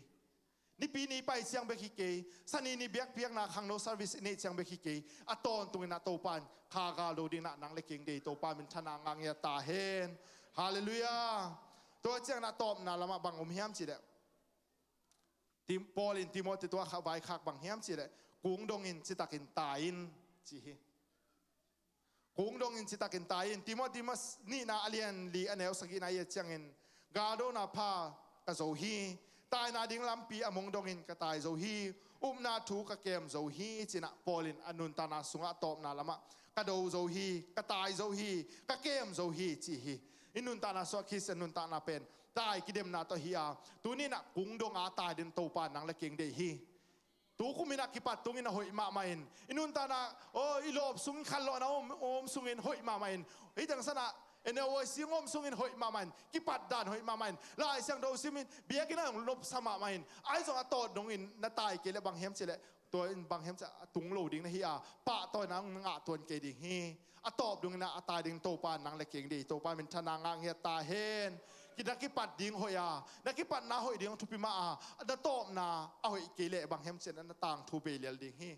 Nipi ni pai ciang bek hi kei, Sani ni biakpiakna khangno service i neih ciang bek hi kei. A tawntungin ah Topa in kha galdo dingin ah nang le kei hong deih, Topa minthanna ngah ngiat ta hen. Halleluiah. Tua ciangin ah tawpna lamah bang om hiam cih leh, Tim-, Paul in Timothy tua kha vaikhak bang hiam cih leh, kung dongin citakin tai in ci hi. Kung dongin citakin tai in. Timothy mas nihna a lian li a neu sagihna i et ciangin, galdona pha ka zo hi, taina ding lampi a mong dongin ka tai zo hi, upna thu ka kem zo hi, ci-in ah Paul in a nuntakna sungah a tawpna lamah, ka do zo hi, ka tai zo hi, ka kem zo hi, ci hi. I nuntakna sungah Khristian nuntakna pen tai kidemna tawh hi a, tuni in ah kung donga tai dingin Topa in nang le kei hong deih hi. Tukum in ah kipat tungin a hoih mahmah in, i nuntakna, aw, i lawp sung khanlawhna om, om sungin hoih mahmah in, hih teng sa in ah N O I C hong om sungin hoih mahmah in, kipat dan hoih mahmah in, Lai Siangtho simin biakinn ah hong nopsa mahmah in, ahi zong a tawp dongin na tai kei leh bang hiam cih leh, tua in bang hiam cih leh a tung lo ding na hi a, pahtawina hong ngah tuan kei ding hi. A tawp dongin ah a tai dingin Topa in nang le kei hong deih, Topa minthanna ngah ngiat ta hen. Ki-, na kipat ding hoih a, na kipatna hoih ding thupi mah a, na tawpna a hoih kei leh bang hiam cih leh na tangthu bei lel ding hi.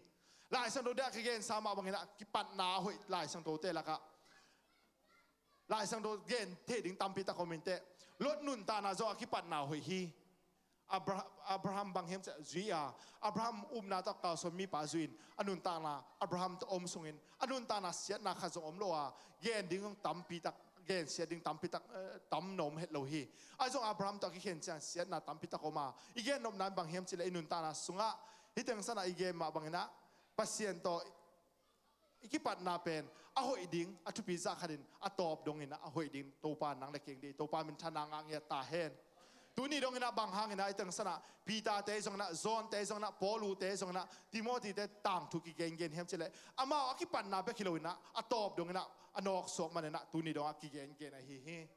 Lai Siangtho ah a kigensa mah bangin ah kipatna a hoih Lai Siangtho te lakah, Lai Siangtho gen thei ding tampi tak om inteh. Lot nuntakna zong a kipatna hoih hi. Abra-, Abraham bang hiam cih leh zui a, Abraham upna tawh kalsuan mipa zui in, a nuntakna Abraham tawh om sungin a nuntakna siatna khat zong om lo a, gen ding tampi tak, gensiat ding tampi tak, eh, tam na om het lo hi. Ahi zong Abraham tawh a kikhen ciang siatna tampi tak om a, i gennopna in bang hiam cih leh i nuntakna sungah, hih teng sa in ah i gen mah bangin ah Pasian tawh i kipatna pen a hoih ding, a thupi zah khatin a tawp dongin ah a hoih ding Topa in nang le kei hong deih, Topa minthanna ngah ngiat ta hen. Tuni dongin ah bang hangin ah hih teng sa in ah Peter-te zongin ah, John-te zongin ah, Paulu-te zongin ah, Timothy-te tangthu kigengen hiam cih leh, amau a kipatna bek hi loin ah a tawp dongin ah a nawksuak manin ah tuni dongah kigengen ahi hi.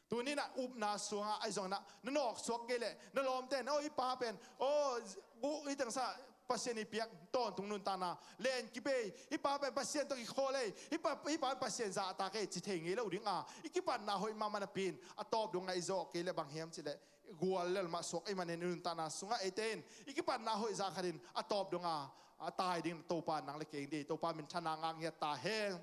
Tuni in ah upna sungah ahi zongin ah na nawksuak kei leh, na lawmte in, "Aw, hih pa pen, aw, hih teng sa, Pasian i piak tawntung nuntakna, len kibei, hih pa pen Pasian tawh kikhawl ei, hih pa, hih pa pen Pasian zahtak ei," ci thei ngei lo ding a, i kipatna hoih mahmah napi in a tawp dongah i zawh kei leh bang hiam cih leh, gual lel mah suak ahih manin i nuntakna sungah eite in i kipatna hoih zah khatin a tawp dongah a tai dingin Topa in nang le kei hong deih, Topa minthanna ngah ngiat ta hen.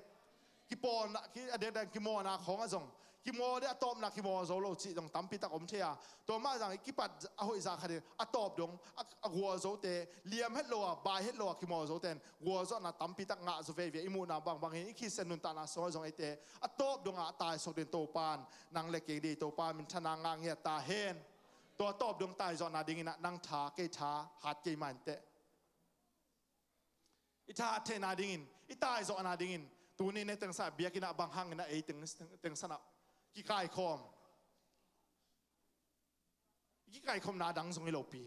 Kipawlna, ki, a dek dek kimawlna khawng ah zong, kimawl ding a tawpna kimawl zo lo cih zong tampi tak om thei a. Tua mah zong i kipat a hoih zah khatin a tawp dong a, a gualzote, liam het lo a, bai het lo a kimawl zote in gualzawhna tampi tak ngah zaw veve. I muhna bangbangin i Khristian nuntakna sungah zong eite a tawp dongah a taisuak dingin Topa in nang le kei hong deih, Topa minthanna ngah ngiat ta hen. Tua tawp dong taizawhna dingin ah nang tha, kei tha hat kei mah inteh. I tha hat theihna dingin, i taizawhna dingin, tuni in ah i teng sang biakinn ah bang hangin ah ei teng, teng sang ah kikaikhawm. I kikaikhawmna dang zong hi lopi.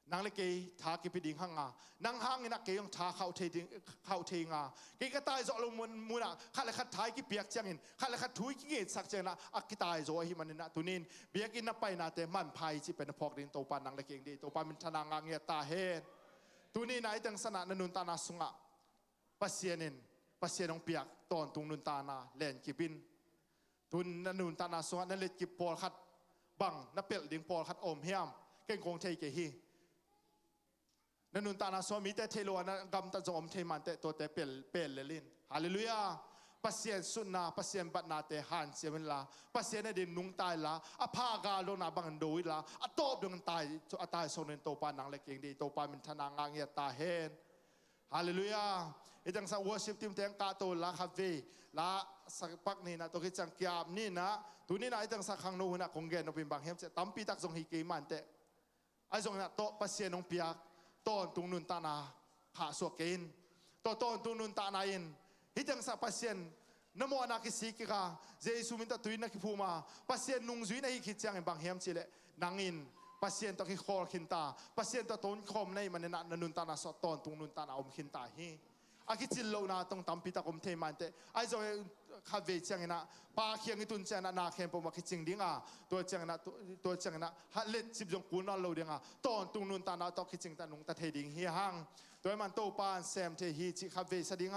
Nang le kei tha kipia ding hang a, nang hangin ah kei hong tha khauh thei ding, khauh thei ing a. Kei ka taizawh lo mun, mun ah khat le khat tha i kipiak ciangin, khat le khat thu i kingetsak ciangin ah a kitaizaw ahih manin ah tuni in biakinn na painate manpha hi cih pen na phawk ding Topa nang le kei ong deih. Topa minthanna ngah ngiat ta hen. Tuni in ah i teng sang ah na nuntakna sungah Pasian in, Pasian hong piak tawntung nuntakna lenkip in. Tun na nuntakna sungah na letkip pawlkhat bang, na pelh ding pawlkhat a om hiam? Kei kong thei kei hi. Na nuntakna sungah mite theih lo a na gamtat zong om thei mah inteh, tuate pel, pel lel in. Halleluiah. Pasian sutna, Pasian batnate hanciam inla, Pasian ading nungta inla, a pha galdona bangin do inla, a tawp dongin tai, a taisawng dongin Topa nang le kei ong deih. Topa minthanna ngah ngiat ta hen. Halleluiah. I teng sang worship team teng kahto la khatvei la sakpak ni in ah, tua khit ciang kiap ni in ah, tuni in ah i teng sang khangno hun ah kong gen nop in bang hiam cih leh tampi tak zong hi kei mah inteh. Ahi zongin ah tawh Pasian hong piak tawntung nuntakna khahsuah kei in. Tua tawntung nuntakna in hih teng sang Pasian na mawhna kisik kik a, Jesu min tawh tui na kiphum a, Pasian nungzui na hih khit ciangin bang hiam cih leh nang in Pasian tawh kikhawl khin ta, Pasian tawh tonkhawm na hih manin ah na nuntakna sungah tawntung nuntakna om khin ta hi. A kicin lohna tawh tampi tak om thei mah inteh. Ahi zongin khatvei ciangin ah Pa kiang i tun ciangin ah na khempeuh mah kicing ding a, tua ciangin ah, tua, tua ciangin ah ha letcip zong kul nawn lo ding a, tawntung nuntakna tawh kicing ta, nungta thei ding hi hang. Tua ahih man Topa in sem thei hi cih khatvei sa ding.